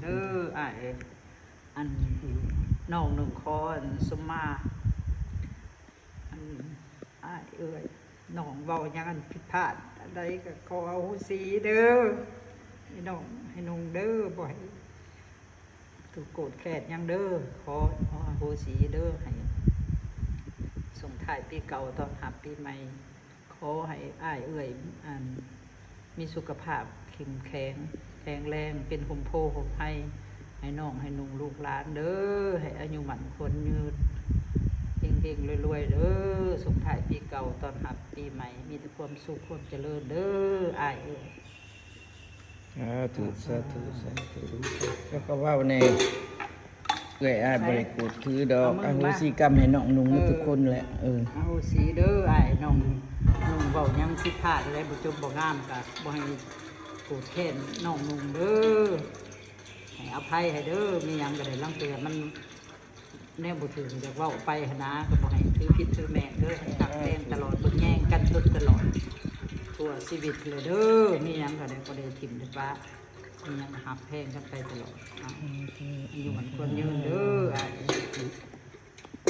ເດີອ້າຍເອີຍ. ອັນ ນ້ອງໜຶ່ງຂໍອັນສົມມາ ອັນ ອ້າຍເອີຍ ນ້ອງເວົ້າຫຍັງອັນຜິດພາດອັນໃດກໍຂໍອະໂຫສິເດີ ໃຫ້ນ້ອງໃຫ້ໜຸ່ງເດີ ບໍ່ໃຫ້ຖືກໂກດແຄ້ນຫຍັງເດີ ຂໍອະໂຫສິເດີ ໃຫ້ສົ່ງທ້າຍປີເກົ່າຕ້ອນຮັບປີໃໝ່. ຂໍໃຫ້ອ້າຍເອື້ອຍ ອັນ ມີສຸຂະພາບເຂັ້ມແຂງ ແຂງແຮງ ເປັນຮົ່ມໂພຮົ່ມໄພ ໃຫ້ນ້ອງໃຫ້ນຸ່ງລູກຫຼານເດີ ໃຫ້ອາຍຸໝັ້ນຂວັນຍືນ ເຮັງໆ ລວຍໆ ເດີ ສົ່ງທ້າຍປີເກົ່າຕ້ອນຮັບປີໃໝ່ ມີແຕ່ຄວາມສຸກຄວາມຈະເລີນເດີອ້າຍເອີຍ. ສາທຸ ສາທຸ ສາທຸ ເຈົ້າກໍເວົ້າແດ່ ເອື້ອຍອ້າຍບໍ່ໄດ້ໂກດຖືດອກ ອະໂຫສິກຳໃຫ້ນ້ອງນຸ່ງໝົດທຸກຄົນແຫຼະ. ເອີ ອະໂຫສິເດີອ້າຍ ນ້ອງນຸ່ງເວົ້າຫຍັງຜິດພາດແລະບໍ່ຈົບບໍ່ງາມ ກໍບໍ່ໃຫ້ໂກດແຄ້ນນ້ອງນຸ່ງເດີ ໃຫ້ອະໄພໃຫ້ເດີ ມີຫຍັງກໍໄດ້ ລາງເທື່ອມັນ ແນວບໍ່ຖືກຢາກເວົ້າໄປຫັ້ນນາ ກໍບໍ່ໃຫ້ຖືຜິດຖືແມ່ນເດີ ໃຫ້ຮັກແພງຕະຫຼອດ ເບິ່ງແຍງກັນຈົນຕະຫຼອດ ທົ່ວຊີວິດເລີຍເດີ ມີຫຍັງກໍໄດ້ ບໍ່ໄດ້ຖິ້ມໄດ້ປະ ມີຫຍັງກໍຮັກແພງກັນໄປຕະຫຼອດ ອາ ອາຍຸໝັ້ນຂວັນຍືນເດີອ້າຍ.